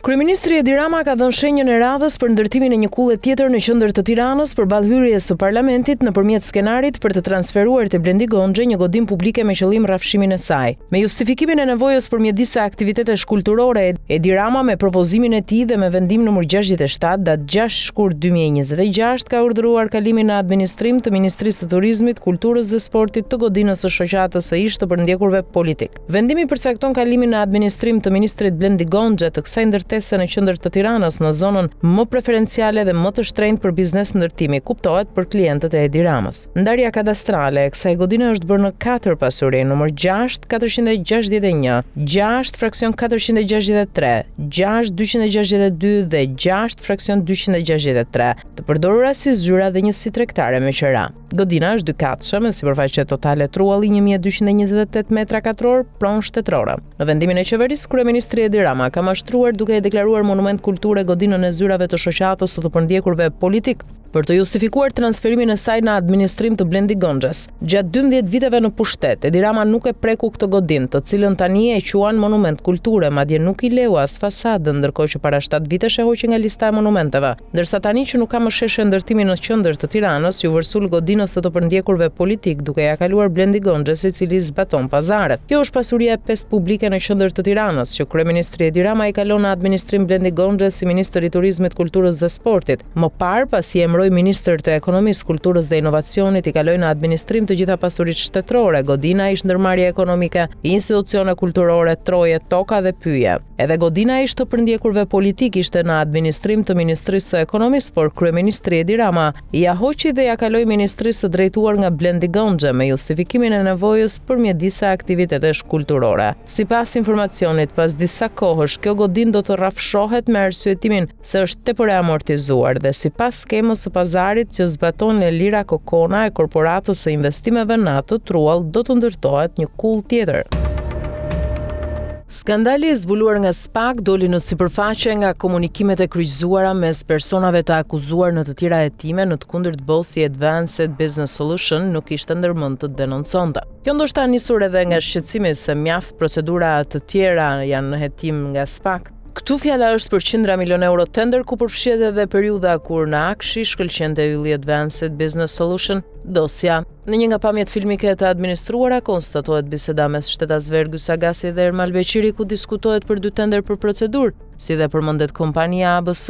Kryeministri Edi Rama ka dhënë shenjën e radhës për ndërtimin e një kulle tjetër në qendër të Tiranës përballë hyrjes së Parlamentit nëpërmjet skenarit për të transferuar te Blendi Gonxhe një godinë publike me qëllim rrafshimin e saj. Me justifikimin e nevojës për mjedise aktivitetesh kulturore, Edi Rama me propozimin e tij dhe me vendim numër 67 datë 6 shkurt 2026 ka urdhëruar kalimin në administrim të Ministrisë së Turizmit, Kulturës dhe Sportit të godinës së shoqatës së ish të përndjekurve politikë. Vendimi përcakton kalimin në administrim të ministrit Blendi Gonxhe të kësaj ndërtese në qendër të Tiranës, në zonën më preferenciale dhe më të shtrenjtë për biznes ndërtimi, kuptohet për klientët e Edi Ramës. Ndarja kadastrale e kësaj godine është bërë në katër pasuri, numër 6, 461, 6, fraksion 463, 6, 262 dhe 6, fraksion 263, të përdorura si zyra dhe njësi tregtare me qera. Godina është dykatëshe me sipërfaqe totale trualli 1228 metra katror, pronë shtetërore. Në vendimin e qeverisë, kryeministri Edi Rama ka mashtruar duke e deklaruar monument kulture godinën e zyrave të shoqatës së të përndjekurve politikë, për të justifikuar transferimin e saj në administrim të Blendi Gonxhes. Gjatë 12 viteve në pushtet, Edi Rama nuk e preku këtë godinë, të cilën tani e quan monument kulture, madje nuk i leu as fasadën, ndërkohë që para 7 vitesh e hoqi nga lista e monumenteve. Ndërsa tani që nuk ka më sheshe ndërtimi në qendër të Tiranës, iu vërsul godinës së të përndjekurve politikë duke ia kaluar Blendi Gonxhes i cili zbaton pazaret. Kjo është pasuria e pestë publike në qendër të Tiranës, që kryeministri Edi Rama i kalon në administrim Blendi Gonxhes si ministër i Turizmit, Kulturës dhe Sportit. Më parë, pasi e emëroi ministër të Ekonomisë, Kulturës dhe Inovacionit, i kaloi në administrim të gjitha pasuritë shtetërore, godina, ish-ndërmarrje ekonomike, institucione kulturore, troje, toka dhe pyje. Edhe godina e ish të përndjekurve politikë ishte në administrim të Ministrisë së Ekonomisë, por kryeministri Edi Rama ia hoqi dhe ia kaloi ministrisë së drejtuar nga Blendi Gonxhe me justifikimin e nevojës për mjedise aktivitetesh kulturore. Sipas informacionit, pas disa kohësh kjo godinë do të rrafshohet me arsyetimin se është tepër e amortizuar dhe sipas skemës së pazarit që zbaton Elira Kokona e Korporatës së Investimeve në atë truall do të ndërtohet një kullë tjetër. Skandali i zbuluar nga SPAK doli në sipërfaqe nga komunikimet e kryqëzuara mes personave të akuzuar në të tjera hetime, në të kundërt bosi i Advanced Business Solution nuk kishte ndërmend të denonconte. Kjo ndoshta nisur edhe nga shqetësimi se mjaft procedura të tjera janë në hetim nga SPAK. Këtu fjala është për qindra milionë euro tender ku përfshihet edhe periudha kur në AKSHI shkëlqente ylli Advanced Business Solution, dosja. Në një nga pamjet filmike të administruara konstatohet biseda mes shtetasve Ergys Agasi dhe Ermal Beqiri ku diskutohet për dy tender për procedurë, si dhe përmendet kompania ABS.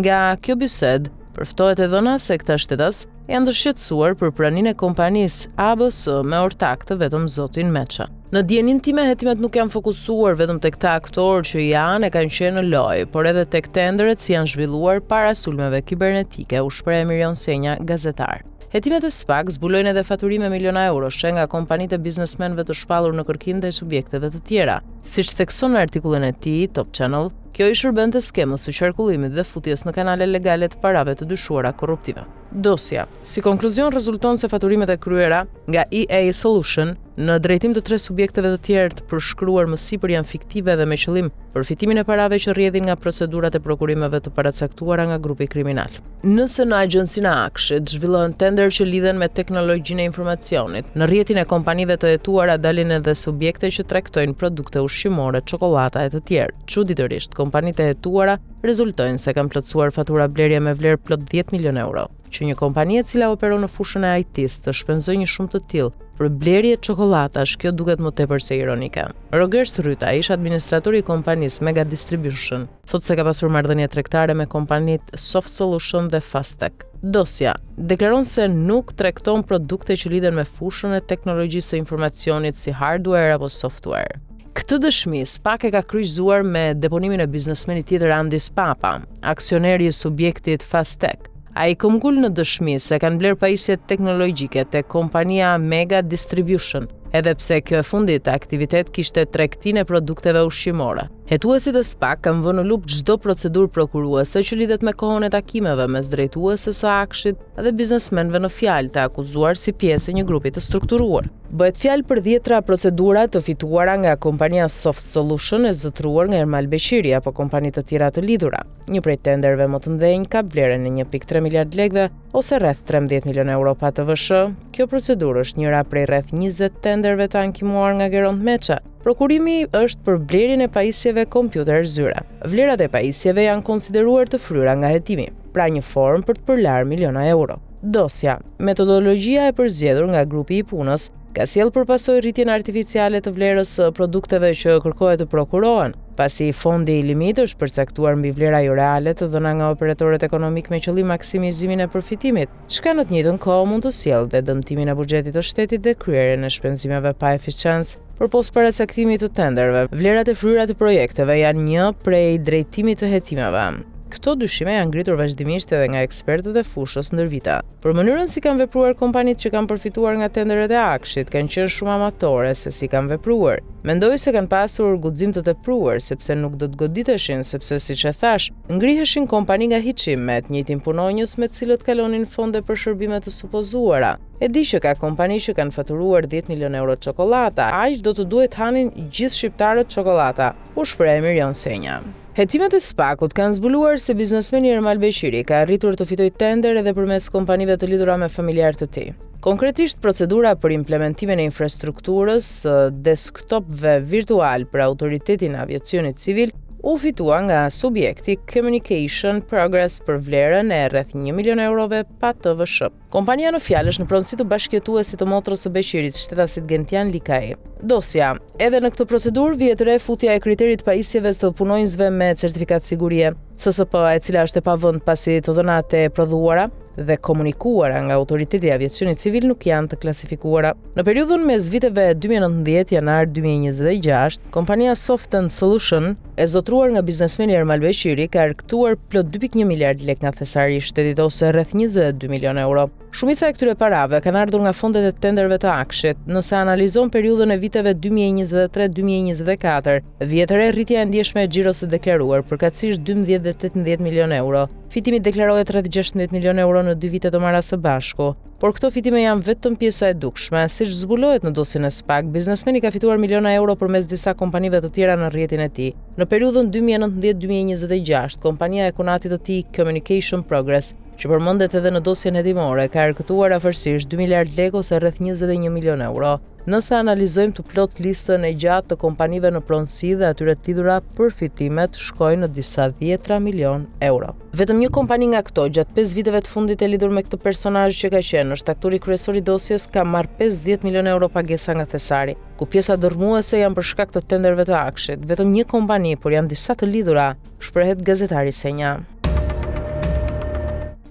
Nga kjo bisedë, përftohet e dhëna se këta shtetas janë të shqetësuar për praninë e kompanisë ABS me ortak të vetëm zotin Meçe. Në dijeninë time hetimet nuk janë fokusuar vetëm tek këta aktorë që janë e kanë qenë në lojë, por edhe tek tenderet si janë zhvilluar para sulmeve kibernetike, u shpreh Mirion Senja, gazetar. Hetimet e SPAK zbulojnë edhe faturime miliona eurosh nga kompanitë e biznesmenëve të shpallur në kërkim dhe subjekteve të tjera. Siç thekson në artikullin e tij, Top Channel, Kjo i shërbente skemës së qarkullimit dhe futjes në kanale legale të parave të dyshuara korruptive. Dosja, si konkluzion rezulton se faturimet e kryera nga EA Solution në drejtim të tre subjekteve të tjerë të përshkruar më sipër janë fiktive dhe me qëllim përfitimin e parave që rrjedhin nga procedurat e prokurimeve të paracaktuara nga grupi kriminal. Nëse në agjencinë e AKSHI-t zhvillohen tenderë që lidhen me teknologjinë e informacionit, në rrjetin e kompanive të hetuara dalin edhe subjekte që tregtojnë produkte ushqimore, çokollata e të tjerë. Çuditërisht, kompanitë e hetuara rezultojnë se kanë plotësuar fatura blerje me vlerë plot 10 milionë euro. Që një kompani e cila operon në fushën e IT-së të shpenzojë një shumë të tillë për blerje çokollatash, kjo duket më tepër se ironike. Rogers Rryta, ish administratori i kompanisë Mega Distribution, thotë se ka pasur marrëdhënie tregtare me kompanitë Soft Solution dhe Fastech. Dosja deklaron se nuk tregton produkte që lidhen me fushën e teknologjisë së informacionit si hardware apo software. Këtë dëshmi SPAK e ka kryqëzuar me deponimin e biznesmenit tjetër Andis Papa, aksioneri i subjektit Fastech. Ai këmbgul në dëshmi se kanë blerë pajisje teknologjike te kompania Mega Distribution, edhe pse kjo e fundit aktivitet kishte tregtinë e produkteve ushqimore. Hetuesit e SPAK kanë vënë në lupë çdo procedurë prokuruese që lidhet me kohën e takimeve mes drejtueses së AKSHI-t dhe biznesmenëve në fjalë të akuzuar si pjesë e një grupi të strukturuar. Bëhet fjalë për dhjetra procedura të fituara nga kompania Soft Solution e zotëruar nga Ermal Beqiri apo kompani të tjera të lidhura. Një prej tenderëve më të mëdhenj kap vlerën e 1.3 miliard lekëve ose rreth 13 milionë euro pa TVSH. Kjo procedurë është njëra prej rreth 20 tenderëve të ankimuar nga Gerond Meçe. Prokurimi është për blerjen e pajisjeve kompjuter zyre. Vlerat e pajisjeve janë konsideruar të fryra nga hetimi, pra një formë për të përlarë miliona euro. Dosja, metodologjia e përzgjedhur nga grupi i punës, ka sjellë për pasojë rritjen artificiale të vlerës së produkteve që kërkohet të prokurohen, pasi fondi limit është përcaktuar mbi vlera joreale të dhëna nga operatorët ekonomikë me qëllim maksimizimin e përfitimit, çka në të njëjtën kohë mund të sjellë dhe dëmtimin e buxhetit të shtetit dhe kryerjen e shpenzimeve pa eficiencë. Përpos paracaktimit të tenderëve, vlerat e fryra të projekteve janë një prej drejtimit të hetimeve. Këto dyshime janë ngritur vazhdimisht edhe nga ekspertët e fushës ndër vite. Për mënyrën si kanë vepruar kompanitë që kanë përfituar nga tenderët e AKSHI-t, kanë qenë shumë amatore se si kanë vepruar. Mendoj se kanë pasur guxim të tepruar, sepse nuk do të goditeshin, sepse siç e thashë, ngriheshin kompani nga hiçi me të njëjtin punonjës me të cilët kalonin fonde për shërbime të supozuara. E di që ka kompani që kanë faturuar 10 milionë euro çokollata, aq do të duhej të hanin gjithë shqiptarët çokollata, u shpreh Mirjon Senja. Hetimet e SPAK-ut kanë zbuluar se biznesmeni Ermal Beqiri ka arritur të fitojë tender edhe përmes kompanive të lidhura me familjarë të tij. Konkretisht, procedura për implementimin e infrastrukturës së desktopëve virtualë për Autoritetin e Aviacionit Civil u fitua nga subjekti Communication Progress për vlerën e rreth 1 milion eurove pa TVSH. Kompania në fjalë është në pronësi të bashkëjetuesit të motrës së Beqirit, shtetasit Gentian Likaj. Dosja. Edhe në këtë procedurë vihet re futja e kriterit të pajisjeve të punonjësve me certifikatë sigurie, CSP, e cila është e pavend pasi të dhënat e prodhuara dhe komunikuara nga Autoriteti i Aviacionit Civil nuk janë të klasifikuara. Në periudhën mes viteve 2019 janar 2026, kompania Soft and Solution e zotëruar nga biznesmeni Ermal Beqiri ka arkëtuar plot 2.1 miliard lekë nga thesari i shtetit ose rreth 22 milionë euro. Shumica e këtyre parave kanë ardhur nga fondet e tenderëve të AKSHI-t. Nëse analizon periudhën e viteve 2023-2024, vihet re rritja e ndjeshme e xhiros së deklaruar, përkatësisht 12 dhe 18 milionë euro. Fitimi deklarohet rreth 16 milionë euro në dy vite të marra së bashku. Por këto fitime janë vetëm pjesa e dukshme. Siç zbulohet në dosjen e SPAK, biznesmeni ka fituar miliona euro përmes disa kompanive të tjera në rrjetin e tij. Në periudhën 2019-2026, kompania e kunatit të tij Communication Progress, që përmendet edhe në dosjen hetimore, ka arkëtuar afërsisht 2 miliardë lekë ose rreth 21 milionë euro. Nëse analizojmë të plotë listën e gjatë të kompanive në pronësi dhe atyre të lidhura, përfitimet shkojnë në disa dhjetra milionë euro. Vetëm një kompani nga këto, gjatë 5 viteve të fundit e lidhur me këtë personazh që ka qenë, është aktori kryesor i dosjes, ka marrë 50 milionë euro pagesa nga thesari, ku pjesa dërrmuese janë për shkak të tenderëve të AKSHI-t. Vetëm një kompani, por janë disa të lidhura, shprehet gazetari Senja.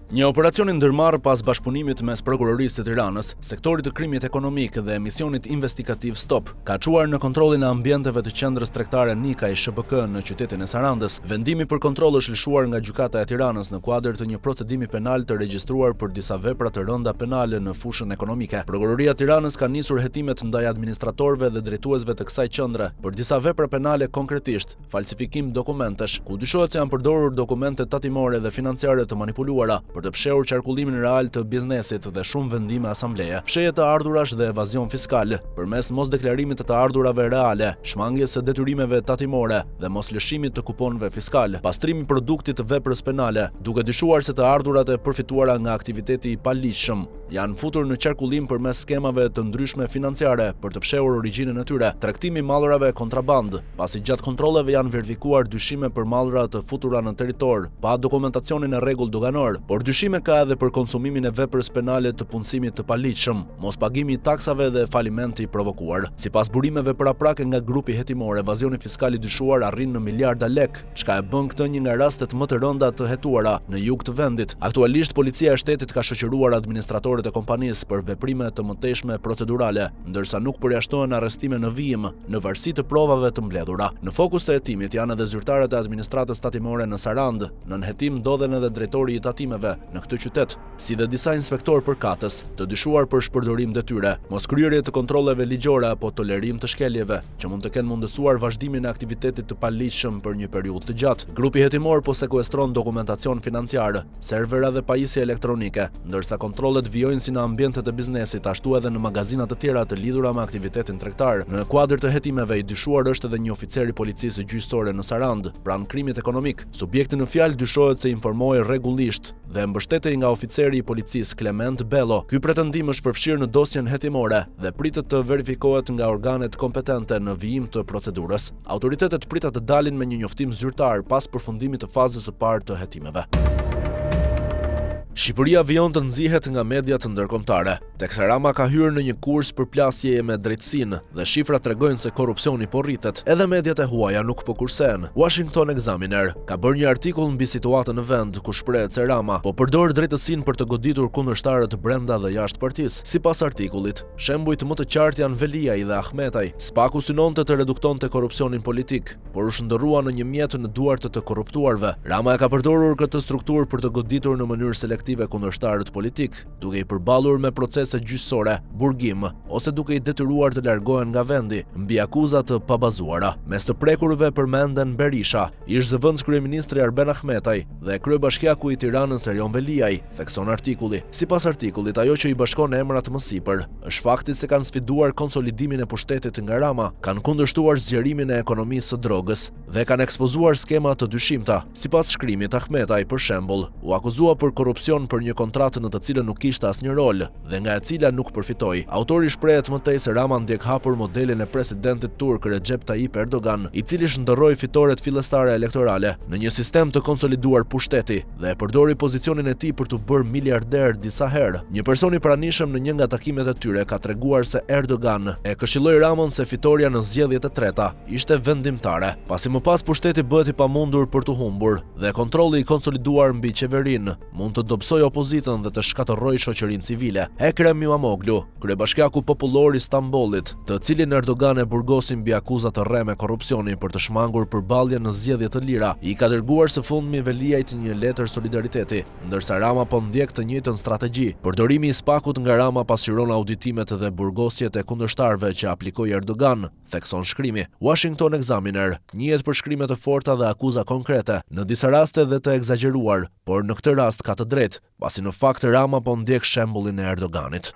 Një operacion i ndërmarrë pas bashkëpunimit mes Prokurorisë së Tiranës, Sektorit të Krimit Ekonomik dhe Misionit Investigativ Stop, ka çuar në kontrollin e ambienteve të qendrës tregtare Nikaj SHPK në qytetin e Sarandës. Vendimi për kontroll është lëshuar nga Gjykata e Tiranës në kuadër të një procedimi penal të regjistruar për disa vepra të rënda penale në fushën ekonomike. Prokuroria e Tiranës ka nisur hetimet ndaj administratorëve dhe drejtuesve të kësaj qendre për disa vepra penale konkretisht, falsifikim dokumentesh, ku dyshohet se janë përdorur dokumente tatimore dhe financiare të manipuluara për të fshehur qarkullimin real të biznesit dhe shumë vendime asambleje, fshehje të ardhurash dhe evazion fiskal, përmes mosdeklarimit të të ardhurave reale, shmangies së detyrimeve tatimore dhe moslëshimit të kuponëve fiskalë, pastrim i produktit të veprës penale, duke dyshuar se të ardhurat e përfituara nga aktiviteti i paligjshëm janë futur në qarkullim përmes skemave të ndryshme financiare për të fshehur origjinën e tyre, tregtimi i mallrave kontrabandë, pasi gjatë kontrolleve janë verifikuar dyshime për mallra të futura në territor, pa dokumentacionin e rregullt doganor, por dyshime ka edhe për konsumimin e veprës penale të punësimit të paligjshëm, mospagimi i taksave dhe faliment i provokuar. Sipas burimeve paraprake nga grupi hetimor, evazioni fiskal i dyshuar arrin në miliarda lekë, çka e bën këtë një nga rastet më të rënda të hetuara në jug të vendit. Aktualisht, Policia e Shtetit ka shoqëruar administratorët e kompanisë për veprime të mëtejshme procedurale, ndërsa nuk përjashtohen arrestime në vijim, në varësi të provave të mbledhura. Në fokus të hetimit janë edhe zyrtarët e administratës tatimore në Sarandë, nën hetim ndodhen edhe drejtori i tatimeve në këtë qytet, si dhe disa inspektorë përkatës, të dyshuar për shpërdorim detyre, moskryerje të kontrolleve ligjore apo tolerim të shkeljeve, që mund të kenë mundësuar vazhdimin e aktivitetit të paligjshëm për një periudhë të gjatë. Grupi hetimor po sekuestron dokumentacion financiar, servera dhe pajisje elektronike, ndërsa kontrollet vijojnë si në ambientet e biznesit, ashtu edhe në magazina të tjera të lidhura me aktivitetin tregtar. Në kuadër të hetimeve, i dyshuar është edhe një oficer i policisë gjyqësore në Sarandë, pranë krimit ekonomik. Subjekti në fjalë dyshohet se informohej rregullisht dhe. mbështetej nga oficeri i policisë Klement Bello. Ky pretendim është përfshirë në dosjen hetimore dhe pritet të verifikohet nga organet kompetente në vijim të procedurës. Autoritetet pritet të dalin me një njoftim zyrtar pas përfundimit të fazës së parë të hetimeve. Shqipëria vijon të nxihet nga mediat ndërkombëtare, teksa Rama ka hyrë në një kurs përplasjeje me drejtësinë dhe shifrat tregojnë se korrupsioni po rritet. Edhe mediat e huaja nuk po kursehen. Washington Examiner ka bërë një artikull mbi situatën në vend, ku shprehet se Rama po përdor drejtësinë për të goditur kundërshtarët brenda dhe jashtë partisë. Sipas artikullit, Shembujt më të qartë janë Veliaj dhe Ahmetaj. SPAK-u synonte të reduktonte korrupsionin politik, por u shndërrua në një mjet në duart e të korruptuarve. Rama e ka përdorur këtë strukturë për të goditur në mënyrë selektive kundërshtarët politikë, duke i përballur me procese gjyqësore, burgim, ose duke i detyruar të largohen nga vendi, mbi akuza të pabazuara. Mes të prekurve përmenden Berisha, ish-zëvendëskryeministri Arben Ahmetaj dhe kryebashkiaku i Tiranës Erion Veliaj. thekson artikulli. Sipas artikullit, ajo që i bashkon emrat më sipër, është fakti se kanë sfiduar konsolidimin e pushtetit nga Rama, kanë kundërshtuar zgjerimin e ekonomisë së drogës dhe kanë ekspozuar skema të dyshimta. Sipas shkrimit, Ahmetaj, për shembull, u akuzua për korrupsion për një kontratë në të cilën nuk kishte asnjë rol dhe nga e cila nuk përfitoi. Autori shprehet më tej se Rama ndjek hapur modelin e presidentit turk Rexhep Tajip Erdogan, i cili shndërroi fitoret fillestare elektorale në një sistem të konsoliduar pushteti, dhe e përdori pozicionin e tij për t'u bërë miliarder disa herë. Një person i pranishëm në një nga takimet e tyre ka treguar se Erdogan e këshilloi Ramën se fitorja në zgjedhjet e treta ishte vendimtare, pasi më pas pushteti bëhet i pamundur për t'u humbur dhe kontrolli i konsoliduar mbi qeverinë mund të dobësojë opozitën dhe të shkatërrojë shoqërinë civile. Ekrem Imamoglu, Kryebashkiaku popullor i Stambollit, të cilin Erdogan e burgosi mbi akuza të rreme korrupsioni për të shmangur përballjen në zgjedhje të lira, i ka dërguar së fundmi Veliajt një letër solidariteti, ndërsa Rama po ndjek të njëjtën strategji. Përdorimi i SPAK-ut nga Rama pasqyron auditimet dhe burgosjet e kundërshtarëve që aplikoi Erdogan, thekson shkrimi. Washington Examiner njihet për shkrime të forta dhe akuza konkrete, në disa raste dhe të ekzagjeruar, por në këtë rast ka të drejtë. Pasi në fakt Rama po ndjek shembullin e Erdoganit.